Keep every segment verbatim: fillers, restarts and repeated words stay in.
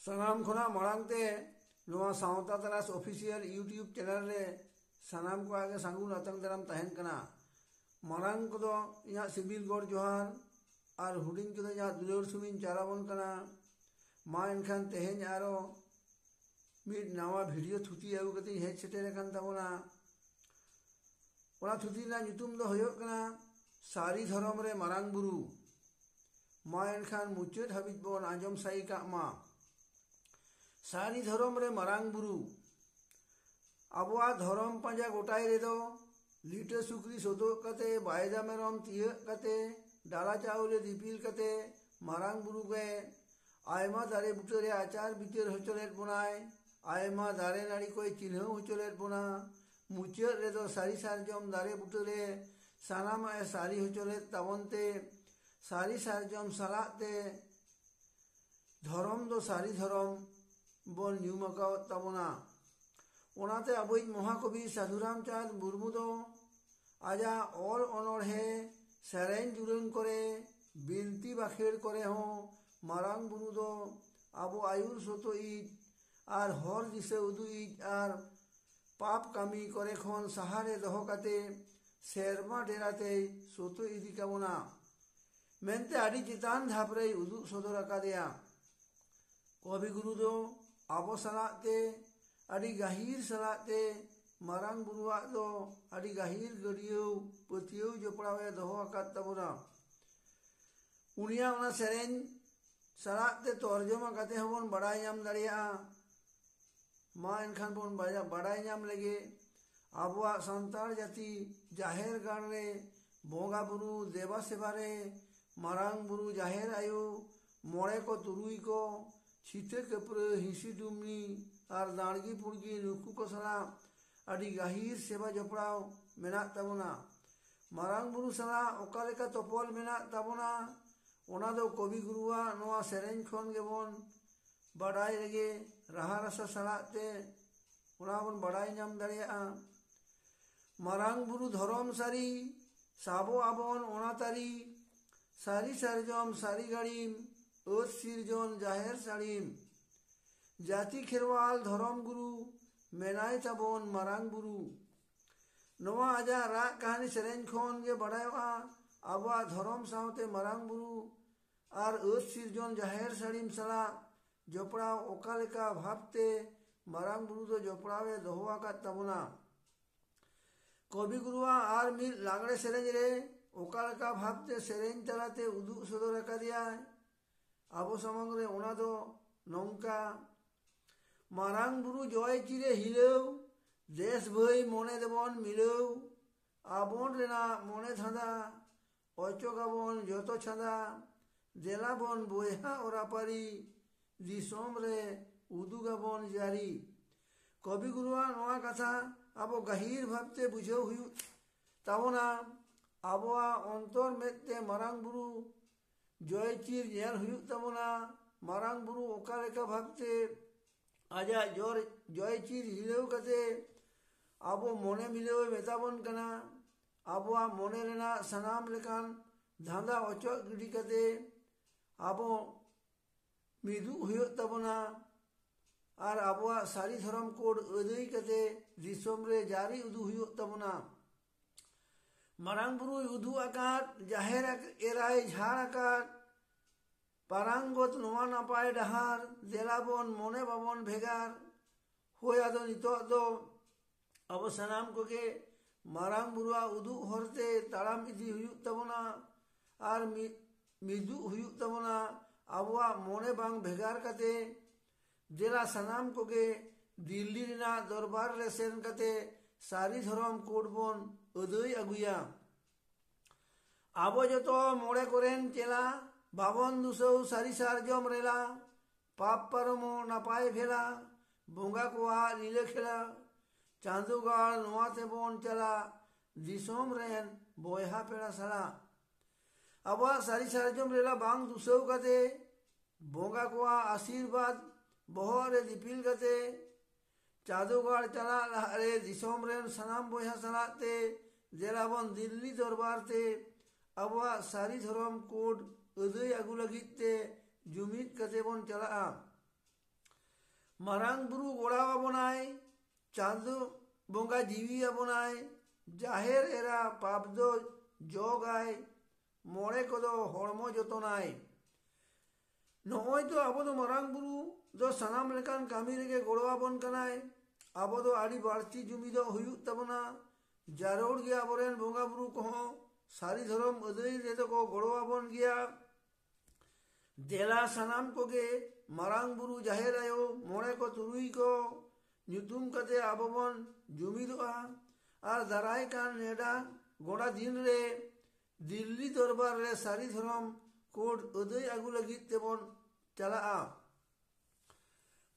ᱥᱟᱱᱟᱢ ᱠᱷᱚᱱᱟᱜ ᱢᱟᱲᱟᱝ ᱛᱮ ᱱᱚᱣᱟ ᱥᱟᱶᱛᱟ ᱛᱟᱨᱟᱥ ᱚᱯᱷᱤᱥᱤᱭᱟᱞ YouTube ᱪᱮᱱᱮᱞ ᱨᱮ ᱥᱟᱱᱟᱢ ᱠᱚᱣᱟᱜ ᱜᱮ ᱥᱟᱹᱜᱩᱱ ᱟᱛᱟᱝ ᱫᱟᱨᱟᱢ ᱛᱟᱦᱮᱱ ᱠᱟᱱᱟ᱾ ᱢᱟᱲᱟᱝ ᱠᱚᱫᱚ ᱤᱧᱟᱹᱜ ᱥᱤᱵᱤᱞ ᱜᱚᱰ ᱡᱚᱦᱟᱨ ᱟᱨ ᱦᱩᱰᱤᱧ ᱠᱚᱫᱚ ᱤᱧᱟᱹᱜ ᱫᱩᱞᱟᱹᱲ ᱥᱩᱢᱤᱧ ᱪᱟᱞᱟᱵᱚᱱ ᱠᱟᱱᱟ᱾ ᱢᱟ ᱮᱱᱠᱷᱟᱱ ᱛᱮᱦᱮᱧ ᱟᱨᱚ ᱢᱤᱫ ᱱᱟᱣᱟ ᱵᱷᱤᱰᱤᱭᱳ ᱛᱷᱩᱛᱤ ᱟᱹᱜᱩ ᱠᱟᱛᱮᱧ ᱦᱮᱡ ᱥᱮᱴᱮᱨ ᱟᱠᱟᱱ ᱛᱟᱵᱚᱱᱟ᱾ ᱚᱱᱟ ᱛᱷᱩᱛᱤ ᱨᱮᱱᱟᱜ ᱧᱩᱛᱩᱢ ᱫᱚ ᱦᱩᱭᱩᱜ ᱠᱟᱱᱟ ᱥᱟᱹᱨᱤ ᱫᱷᱚᱨᱚᱢ ᱨᱮ ᱢᱟᱨᱟᱝ ᱵᱩᱨᱩ᱾ ᱢᱟ ᱮᱱᱠᱷᱟᱱ ᱢᱩᱪᱟᱹᱫ ᱦᱟᱹᱵᱤᱡ ᱵᱚᱱ ᱟᱸᱡᱚᱢ ᱥᱟᱹᱭ ᱠᱟᱜ ᱢᱟ᱾ ᱥᱟᱹᱨᱤ ᱫᱷᱚᱨᱚᱢ ᱨᱮ ᱢᱟᱨᱟᱝ ᱵᱩᱨᱩ᱾ ᱟᱵᱚᱣᱟᱜ ᱫᱷᱚᱨᱚᱢ ᱯᱟᱸᱡᱟ ᱜᱚᱴᱟᱭ ᱨᱮᱫᱚ ᱞᱤᱴᱟᱹ ᱥᱩᱠᱨᱤ ᱥᱳᱫᱷᱚᱜ ᱠᱟᱛᱮ, ᱵᱟᱭᱫᱟ ᱢᱮᱨᱚᱢ ᱛᱤᱭᱟᱹᱜ ᱠᱟᱛᱮ, ᱰᱟᱞᱟ ᱪᱟᱣᱞᱮ ᱫᱤᱯᱤᱞ ᱠᱟᱛᱮ ᱢᱟᱨᱟᱝ ᱵᱩᱨᱩ ᱜᱮ ᱟᱭᱢᱟ ᱫᱟᱨᱮ ᱵᱩᱴᱟᱹ ᱨᱮ ᱟᱪᱟᱨ ᱵᱤᱪᱟᱹᱨ ᱦᱚᱪᱚ ᱞᱮᱫ ᱵᱚᱱᱟᱭ, ᱟᱭᱢᱟ ᱫᱟᱨᱮ ᱱᱟᱹᱲᱤ ᱠᱚᱭ ᱪᱤᱱᱦᱟᱹᱣ ᱦᱚᱪᱚ ᱞᱮᱫ ᱵᱚᱱᱟ᱾ ᱢᱩᱪᱟᱹᱫ ᱨᱮᱫᱚ ᱥᱟᱹᱨᱤ ᱥᱟᱨᱡᱚᱢ ᱫᱟᱨᱮ ᱵᱩᱴᱟᱹ ᱨᱮ ᱥᱟᱱᱟᱢᱟᱜ ᱮ ᱥᱟᱹᱨᱤ ᱦᱚᱪᱚ ᱞᱮᱫ ᱛᱟᱵᱚᱱ ᱛᱮ, ᱥᱟᱹᱨᱤ ᱥᱟᱨᱡᱚᱢ ᱥᱟᱞᱟᱜ ᱛᱮ ᱫᱷᱚᱨᱚᱢ ᱫᱚ ᱥᱟᱹᱨᱤ ᱫᱷᱚᱨᱚᱢ ᱵᱚᱱ ᱧᱩᱢ ᱟᱠᱟᱫ ᱛᱟᱵᱚᱱᱟ᱾ ᱚᱱᱟᱛᱮ ᱟᱵᱚᱭᱤᱡ ᱢᱚᱦᱟᱠᱚᱵᱤ ᱥᱟᱹᱫᱷᱩ ᱨᱟᱢᱪᱟᱸᱫᱽ ᱢᱩᱨᱢᱩ ᱫᱚ ᱟᱡᱟᱜ ᱚᱞ ᱚᱱᱚᱬᱦᱮ, ᱥᱮᱨᱮᱧ ᱫᱩᱨᱟᱹᱝ ᱠᱚᱨᱮ, ᱵᱤᱱᱛᱤ ᱵᱟᱠᱷᱮᱲ ᱠᱚᱨᱮ ᱦᱚᱸ ᱢᱟᱨᱟᱝ ᱵᱩᱨᱩ ᱫᱚ ᱟᱵᱚ ᱟᱹᱭᱩᱨ ᱥᱚᱛᱚᱭᱤᱡ ᱟᱨ ᱦᱚᱨ ᱫᱤᱥᱟᱹ ᱩᱫᱩᱜᱤᱡ ᱟᱨ ᱯᱟᱯ ᱠᱟᱹᱢᱤ ᱠᱚᱨᱮ ᱠᱷᱚᱱ ᱥᱟᱦᱟᱨᱮ ᱫᱚᱦᱚ ᱠᱟᱛᱮ ᱥᱮᱨᱢᱟ ᱰᱮᱨᱟ ᱛᱮᱭ ᱥᱚᱛᱚ ᱤᱫᱤ ᱠᱟᱵᱚᱱᱟ ᱢᱮᱱᱛᱮ ᱟᱹᱰᱤ ᱪᱮᱛᱟᱱ ᱫᱷᱟᱯ ᱨᱮᱭ ᱩᱫᱩᱜ ᱥᱚᱫᱚᱨ ᱟᱠᱟᱫᱮᱭᱟ᱾ ᱠᱚᱵᱤ ᱜᱩᱨᱩ ᱫᱚ ᱟᱵᱚ ᱥᱟᱞᱟᱜ ᱛᱮ, ᱟᱹᱰᱤ ᱜᱟᱹᱦᱤᱨ ᱥᱟᱞᱟᱜ ᱛᱮ ᱢᱟᱨᱟᱝ ᱵᱩᱨᱩᱣᱟᱜ ᱫᱚ ᱟᱹᱰᱤ ᱜᱟᱹᱦᱤᱨ ᱜᱟᱹᱰᱭᱟᱹᱣ ᱯᱟᱹᱛᱭᱟᱹᱣ ᱡᱚᱯᱲᱟᱣ ᱮ ᱫᱚᱦᱚ ᱟᱠᱟᱫ ᱛᱟᱵᱚᱱᱟ᱾ ᱩᱱᱤᱭᱟᱜ ᱚᱱᱟ ᱥᱮᱨᱮᱧ ᱥᱟᱞᱟᱜ ᱛᱮ ᱛᱚᱨᱡᱚᱢᱟ ᱠᱟᱛᱮ ᱦᱚᱸᱵᱚᱱ ᱵᱟᱲᱟᱭ ᱧᱟᱢ ᱫᱟᱲᱮᱭᱟᱜᱼᱟ᱾ ᱢᱟ ᱮᱱᱠᱷᱟᱱ ᱵᱚᱱ ᱵᱟᱭᱟ-, ᱵᱟᱲᱟᱭ ᱧᱟᱢ ᱞᱮᱜᱮ᱾ ᱟᱵᱚᱣᱟᱜ ᱥᱟᱱᱛᱟᱲ ᱡᱟᱹᱛᱤ ᱡᱟᱦᱮᱨ ᱜᱟᱲ ᱨᱮ ᱵᱚᱸᱜᱟ ᱵᱩᱨᱩ ᱫᱮᱵᱟ ᱥᱮᱵᱟ ᱨᱮ ᱢᱟᱨᱟᱝ ᱵᱩᱨᱩ, ᱡᱟᱦᱮᱨ ᱟᱭᱳ, ᱢᱚᱬᱮ ᱠᱚ ᱛᱩᱨᱩᱭ ᱠᱚ, ᱪᱷᱤᱛᱟᱹ ᱠᱟᱹᱯᱨᱟᱹ, ᱦᱤᱸᱥᱤ ᱰᱩᱢᱱᱤ ᱟᱨ ᱫᱟᱲᱜᱤ ᱯᱩᱲᱜᱤ ᱱᱩᱠᱩ ᱠᱚ ᱥᱟᱞᱟᱜ ᱟᱹᱰᱤ ᱜᱟᱹᱦᱤᱨ ᱥᱮᱵᱟ ᱡᱚᱯᱲᱟᱣ ᱢᱮᱱᱟᱜ ᱛᱟᱵᱚᱱᱟ᱾ ᱢᱟᱨᱟᱝ ᱵᱩᱨᱩ ᱥᱟᱞᱟᱜ ᱚᱠᱟ ᱞᱮᱠᱟ ᱛᱚᱯᱚᱞ ᱢᱮᱱᱟᱜ ᱛᱟᱵᱚᱱᱟ, ᱚᱱᱟ ᱫᱚ ᱠᱚᱵᱤ ᱜᱩᱨᱩᱣᱟᱜ ᱱᱚᱣᱟ ᱥᱮᱨᱮᱧ ᱠᱷᱚᱱ ᱜᱮᱵᱚᱱ ᱵᱟᱰᱟᱭ ᱞᱮᱜᱮ᱾ ᱨᱟᱦᱟ ᱨᱟᱥᱟ ᱥᱟᱞᱟᱜ ᱛᱮ ᱚᱱᱟ ᱵᱚᱱ ᱵᱟᱰᱟᱭ ᱧᱟᱢ ᱫᱟᱲᱮᱭᱟᱜᱼᱟ᱾ ᱢᱟᱨᱟᱝ ᱵᱩᱨᱩ ᱫᱷᱚᱨᱚᱢ ᱥᱟᱹᱨᱤ, ᱥᱟᱵᱚ ᱟᱵᱚᱱ ᱚᱱᱟ ᱛᱟᱹᱨᱤ, ᱥᱟᱹᱨᱤ ᱥᱟᱨᱡᱚᱢ ᱥᱟᱹᱨᱤ ᱜᱟᱹᱲᱤᱢ, ᱟᱹᱛ ᱥᱤᱨᱡᱚᱱ ᱡᱟᱦᱮᱨ ᱥᱟᱹᱲᱤᱢ, ᱡᱟᱹᱛᱤ ᱠᱷᱮᱨᱣᱟᱞ ᱫᱷᱚᱨᱚᱢ ᱜᱩᱨᱩ ᱢᱮᱱᱟᱭ ᱛᱟᱵᱚᱱ ᱢᱟᱨᱟᱝ ᱵᱩᱨᱩ᱾ ᱱᱚᱣᱟ ᱟᱡᱟᱜ ᱨᱟᱜ ᱠᱟᱹᱦᱱᱤ ᱥᱮᱨᱮᱧ ᱠᱷᱚᱱ ᱜᱮ ᱵᱟᱰᱟᱭᱚᱜᱼᱟ ᱟᱵᱚᱣᱟᱜ ᱫᱷᱚᱨᱚᱢ ᱥᱟᱶᱛᱮ ᱢᱟᱨᱟᱝ ᱵᱩᱨᱩ ᱟᱨ ᱟᱹᱛ ᱥᱤᱨᱡᱚᱱ ᱡᱟᱦᱮᱨ ᱥᱟᱹᱲᱤᱢ ᱥᱟᱞᱟᱜ ᱡᱚᱯᱲᱟᱣ ᱚᱠᱟ ᱞᱮᱠᱟ ᱵᱷᱟᱵᱽᱛᱮ ᱢᱟᱨᱟᱝ ᱵᱩᱨᱩ ᱫᱚ ᱡᱚᱯᱲᱟᱣ ᱮ ᱫᱚᱦᱚ ᱟᱠᱟᱫ ᱛᱟᱵᱚᱱᱟ᱾ ᱠᱚᱵᱤ ᱜᱩᱨᱩᱣᱟᱜ ᱟᱨ ᱢᱤᱫ ᱞᱟᱜᱽᱲᱮ ᱥᱮᱨᱮᱧ ᱨᱮ ᱚᱠᱟ ᱞᱮᱠᱟ ᱵᱷᱟᱵᱽᱛᱮ ᱥᱮᱨᱮᱧ ᱛᱟᱞᱟᱛᱮ ᱩᱫᱩᱜ ᱥᱚᱫᱚᱨ ᱟᱠᱟᱫᱮᱭᱟᱭ ᱟᱵᱚ ᱥᱟᱢᱟᱝ ᱨᱮ, ᱚᱱᱟ ᱫᱚ ᱱᱚᱝᱠᱟ: ᱢᱟᱨᱟᱝ ᱵᱩᱨᱩ ᱡᱚᱭ ᱪᱤᱨᱮ ᱦᱤᱞᱟᱹᱣ, ᱫᱮᱥ ᱵᱷᱟᱹᱭ ᱢᱚᱱᱮ ᱫᱮᱵᱚᱱ ᱢᱤᱞᱟᱹᱣ, ᱟᱵᱚᱱ ᱨᱮᱱᱟᱜ ᱢᱚᱱᱮ ᱫᱷᱟᱸᱫᱟ, ᱚᱪᱚᱜᱟᱵᱚᱱ ᱡᱚᱛᱚ ᱪᱷᱟᱸᱫᱟ, ᱫᱮᱞᱟ ᱵᱚᱱ ᱵᱚᱭᱦᱟ ᱚᱨᱟᱯᱟᱨᱤ, ᱫᱤᱥᱚᱢ ᱨᱮ ᱩᱫᱩᱜᱟᱵᱚᱱ ᱡᱟᱹᱨᱤ᱾ ᱠᱚᱵᱤ ᱜᱩᱨᱩᱣᱟᱜ ᱱᱚᱣᱟ ᱠᱟᱛᱷᱟ ᱟᱵᱚ ᱜᱟᱹᱦᱤᱨ ᱵᱷᱟᱵᱽᱛᱮ ᱵᱩᱡᱷᱟᱹᱣ ᱦᱩᱭᱩᱜ ᱛᱟᱵᱚᱱᱟ᱾ ᱟᱵᱚᱣᱟᱜ ᱚᱱᱛᱚᱨ ᱢᱮᱫ ᱛᱮ ᱢᱟᱨᱟᱝ ᱵᱩᱨᱩ ᱡᱚᱭ ᱪᱤᱨ ᱧᱮᱞ ᱦᱩᱭᱩᱜ ᱛᱟᱵᱚᱱᱟ᱾ ᱢᱟᱨᱟᱝ ᱵᱩᱨᱩ ᱚᱠᱟ ᱞᱮᱠᱟ ᱵᱷᱟᱵᱽᱛᱮ ᱟᱡᱟᱜ ᱡᱚᱨ ᱡᱚᱭ ᱪᱤᱨ ᱦᱤᱞᱟᱹᱣ ᱠᱟᱛᱮ ᱟᱵᱚ ᱢᱚᱱᱮ ᱢᱤᱞᱟᱹᱣ ᱮ ᱢᱮᱛᱟ ᱵᱚᱱ ᱠᱟᱱᱟ᱾ ᱟᱵᱚᱣᱟᱜ ᱢᱚᱱᱮ ᱨᱮᱱᱟᱜ ᱥᱟᱱᱟᱢ ᱞᱮᱠᱟᱱ ᱫᱷᱟᱸᱫᱟ ᱚᱪᱚᱜ ᱜᱤᱰᱤ ᱠᱟᱛᱮ ᱟᱵᱚ ᱢᱤᱫᱩᱜ ᱦᱩᱭᱩᱜ ᱛᱟᱵᱚᱱᱟ ᱟᱨ ᱟᱵᱚᱣᱟᱜ ᱥᱟᱹᱨᱤ ᱫᱷᱚᱨᱚᱢ ᱠᱳᱰ ᱟᱹᱫᱟᱹᱭ ᱠᱟᱛᱮ ᱫᱤᱥᱚᱢ ᱨᱮ ᱡᱟᱹᱨᱤ ᱩᱫᱩᱜ ᱦᱩᱭᱩᱜ ᱛᱟᱵᱚᱱᱟ᱾ ᱢᱟᱨᱟᱝ ᱵᱩᱨᱩᱭ ᱩᱫᱩᱜ ᱟᱠᱟᱫ, ᱡᱟᱦᱮᱨ ᱟᱠ- ᱮᱨᱟᱭ ᱡᱷᱟᱲ ᱟᱠᱟᱫ, ᱯᱟᱨᱟᱝᱜᱚᱛ ᱱᱚᱣᱟ ᱱᱟᱯᱟᱭ ᱰᱟᱦᱟᱨ, ᱫᱮᱞᱟ ᱵᱚᱱ ᱢᱚᱱᱮ ᱵᱟᱵᱚᱱ ᱵᱷᱮᱜᱟᱨ᱾ ᱦᱳᱭ, ᱟᱫᱚ ᱱᱤᱛᱚᱜ ᱫᱚ ᱟᱵᱚ ᱥᱟᱱᱟᱢ ᱠᱚᱜᱮ ᱢᱟᱨᱟᱝ ᱵᱩᱨᱩᱣᱟᱜ ᱩᱫᱩᱜ ᱦᱚᱨᱛᱮ ᱛᱟᱲᱟᱢ ᱤᱫᱤ ᱦᱩᱭᱩᱜ ᱛᱟᱵᱚᱱᱟ᱾ ᱟᱨ ᱢᱤᱫ ᱢᱤᱫᱩᱜ ᱦᱩᱭᱩᱜ ᱛᱟᱵᱚᱱᱟ᱾ ᱟᱵᱚᱣᱟᱜ ᱢᱚᱱᱮ ᱵᱟᱝ ᱵᱷᱮᱜᱟᱨ ᱠᱟᱛᱮ ᱫᱮᱞᱟ ᱥᱟᱱᱟᱢ ᱠᱚᱜᱮ ᱫᱤᱞᱞᱤ ᱨᱮᱱᱟᱜ ᱫᱚᱨᱵᱟᱨ ᱨᱮ ᱥᱮᱱ ᱠᱟᱛᱮ ᱥᱟᱹᱨᱤ ᱫᱷᱚᱨᱚᱢ ᱠᱳᱰ ᱵᱚᱱ ᱟᱹᱫᱟᱹᱭ ᱟᱹᱜᱩᱭᱟ᱾ ᱟᱵᱚ ᱡᱚᱛᱚ ᱢᱚᱬᱮ ᱠᱚᱨᱮᱱ ᱪᱮᱞᱟ, ᱵᱟᱵᱚᱱ ᱫᱩᱥᱟᱹᱣ ᱥᱟᱹᱨᱤ ᱥᱟᱨᱡᱚᱢ ᱨᱮᱞᱟ, ᱯᱟᱯ ᱯᱟᱨᱚᱢᱚᱜ ᱱᱟᱯᱟᱭ ᱵᱷᱮᱞᱟ, ᱵᱚᱸᱜᱟ ᱠᱚᱣᱟᱜ ᱞᱤᱞᱟᱹ ᱠᱷᱮᱞᱟ, ᱪᱟᱸᱫᱳ ᱜᱟᱲ ᱱᱚᱣᱟ ᱛᱮᱵᱚᱱ ᱪᱟᱞᱟᱜ, ᱫᱤᱥᱚᱢ ᱨᱮᱱ ᱵᱚᱭᱦᱟ ᱯᱮᱲᱟ ᱥᱟᱞᱟᱜ᱾ ᱟᱵᱚᱣᱟᱜ ᱥᱟᱹᱨᱤ ᱥᱟᱨᱡᱚᱢ ᱨᱮᱞᱟ ᱵᱟᱝ ᱫᱩᱥᱟᱹᱣ ᱠᱟᱛᱮ, ᱵᱚᱸᱜᱟ ᱠᱚᱣᱟᱜ ᱟᱥᱤᱨᱵᱟᱫᱽ ᱵᱚᱦᱚᱜ ᱨᱮ ᱫᱤᱯᱤᱞ ᱠᱟᱛᱮ, ᱪᱟᱸᱫᱳ ᱜᱟᱲ ᱪᱟᱞᱟᱜ ᱞᱟᱦᱟᱨᱮ ᱫᱤᱥᱚᱢ ᱨᱮᱱ ᱥᱟᱱᱟᱢ ᱵᱚᱭᱦᱟ ᱥᱟᱞᱟᱜ ᱛᱮ ᱫᱮᱞᱟ ᱵᱚᱱ ᱫᱤᱞᱞᱤ ᱫᱚᱨᱵᱟᱨ ᱛᱮ ᱟᱵᱚᱣᱟᱜ ᱥᱟᱹᱨᱤ ᱫᱷᱚᱨᱚᱢ ᱠᱳᱰ ᱟᱹᱫᱟᱹᱭ ᱟᱹᱜᱩ ᱞᱟᱹᱜᱤᱫ ᱛᱮ ᱡᱩᱢᱤᱫ ᱠᱟᱛᱮ ᱵᱚᱱ ᱪᱟᱞᱟᱜᱼᱟ᱾ ᱢᱟᱨᱟᱝ ᱵᱩᱨᱩ ᱜᱚᱲᱟᱣ ᱟᱵᱚᱱᱟᱭ, ᱪᱟᱸᱫᱚ ᱵᱚᱸᱜᱟ ᱡᱤᱣᱤ ᱟᱵᱚᱱᱟᱭ, ᱡᱟᱦᱮᱨ ᱮᱨᱟ ᱯᱟᱯ ᱫᱚ ᱡᱚᱜᱟᱭ, ᱢᱚᱬᱮ ᱠᱚᱫᱚ ᱦᱚᱲᱢᱚ ᱡᱚᱛᱚᱱᱟᱭ᱾ ᱱᱚᱜᱼᱚᱭ ᱛᱚ ᱟᱵᱚ ᱫᱚ ᱢᱟᱨᱟᱝ ᱵᱩᱨᱩ ᱫᱚ ᱥᱟᱱᱟᱢ ᱞᱮᱠᱟᱱ ᱠᱟᱹᱢᱤ ᱨᱮᱜᱮ ᱜᱚᱲᱚ ᱟᱵᱚᱱ ᱠᱟᱱᱟᱭ᱾ ᱟᱵᱚ ᱫᱚ ᱟᱹᱰᱤ ᱵᱟᱹᱲᱛᱤ ᱡᱩᱢᱤᱫᱚᱜ ᱦᱩᱭᱩᱜ ᱛᱟᱵᱚᱱᱟ᱾ ᱡᱟᱹᱨᱩᱲ ᱜᱮ ᱟᱵᱚᱨᱮᱱ ᱵᱚᱸᱜᱟ ᱵᱩᱨᱩ ᱠᱚᱦᱚᱸ ᱥᱟᱹᱨᱤ ᱫᱷᱚᱨᱚᱢ ᱟᱹᱫᱟᱹᱭ ᱨᱮᱫᱚ ᱠᱚ ᱜᱚᱲᱚ ᱟᱵᱚᱱ ᱜᱮᱭᱟ᱾ ᱫᱮᱞᱟ ᱥᱟᱱᱟᱢ ᱠᱚᱜᱮ ᱢᱟᱨᱟᱝ ᱵᱩᱨᱩ ᱡᱟᱦᱮᱨ ᱟᱭᱳ ᱢᱚᱬᱮ ᱠᱚ ᱛᱩᱨᱩᱭ ᱠᱚ ᱧᱩᱛᱩᱢ ᱠᱟᱛᱮ ᱟᱵᱚ ᱵᱚᱱ ᱡᱩᱢᱤᱫᱚᱜᱼᱟ᱾ ᱟᱨ ᱫᱟᱨᱟᱭ ᱠᱟᱱ ᱱᱮᱰᱟ ᱜᱚᱸᱰᱟ ᱫᱤᱱ ᱨᱮ ᱫᱤᱞᱞᱤ ᱫᱚᱨᱵᱟᱨ ᱨᱮ ᱥᱟᱹᱨᱤ ᱫᱷᱚᱨᱚᱢ ᱠᱳᱰ ᱟᱹᱫᱟᱹᱭ ᱟᱹᱜᱩ ᱞᱟᱹᱜᱤᱫ ᱛᱮᱵᱚᱱ ᱪᱟᱞᱟᱜᱼᱟ᱾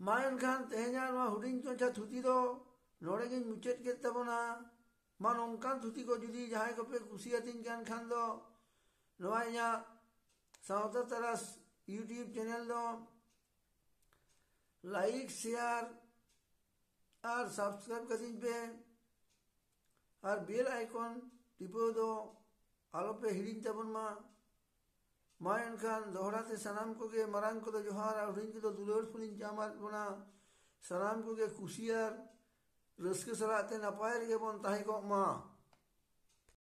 ᱢᱟ ᱮᱱᱠᱷᱟᱱ ᱛᱮᱦᱮᱧᱟᱜ ᱱᱚᱣᱟ ᱦᱩᱰᱤᱧ ᱢᱟᱪᱷᱟ ᱛᱷᱩᱛᱤ ᱫᱚ ᱱᱚᱰᱮ ᱜᱤᱧ ᱢᱩᱪᱟᱹᱫ ᱠᱮᱫ ᱛᱟᱵᱚᱱᱟ᱾ ᱢᱟ ᱱᱚᱝᱠᱟᱱ ᱛᱷᱩᱛᱤ ᱠᱚ ᱡᱩᱫᱤ ᱡᱟᱦᱟᱸᱭ ᱠᱚᱯᱮ ᱠᱩᱥᱤᱭᱟᱛᱤᱧ ᱠᱟᱱ ᱠᱷᱟᱱ ᱫᱚ ᱱᱚᱣᱟ ᱤᱧᱟᱹᱜ ᱥᱟᱶᱛᱟ ᱛᱟᱨᱟᱥ YouTube ᱪᱮᱱᱮᱞ ᱫᱚ ᱞᱟᱭᱤᱠ, ᱥᱮᱭᱟᱨ ᱟᱨ ᱥᱟᱵᱥᱠᱨᱟᱭᱤᱵ ᱠᱟᱹᱛᱤᱧ ᱯᱮ᱾ ᱟᱨ ᱵᱮᱞ ᱟᱭᱠᱚᱱ ᱴᱤᱯᱟᱹᱣ ᱫᱚ ᱟᱞᱚᱯᱮ ᱦᱤᱲᱤᱧ ᱛᱟᱵᱚᱱ ᱢᱟ᱾ ᱢᱟ ᱮᱱᱠᱷᱟᱱ ᱫᱚᱦᱲᱟ ᱛᱮ ᱥᱟᱱᱟᱢ ᱠᱚᱜᱮ ᱢᱟᱨᱟᱝ ᱠᱚᱫᱚ ᱡᱚᱦᱟᱨ ᱟᱨ ᱦᱩᱰᱤᱧ ᱠᱚᱫᱚ ᱫᱩᱞᱟᱹᱲ ᱯᱷᱩᱞᱤᱧ ᱪᱟᱢᱟᱫ ᱵᱚᱱᱟ᱾ ᱥᱟᱱᱟᱢ ᱠᱚᱜᱮ ᱠᱩᱥᱤ ᱟᱨ ᱨᱟᱹᱥᱠᱟᱹ ᱥᱟᱞᱟᱜ ᱛᱮ ᱱᱟᱯᱟᱭ ᱨᱮᱜᱮ ᱵᱚᱱ ᱛᱟᱦᱮᱸ ᱠᱚᱜ ᱢᱟ᱾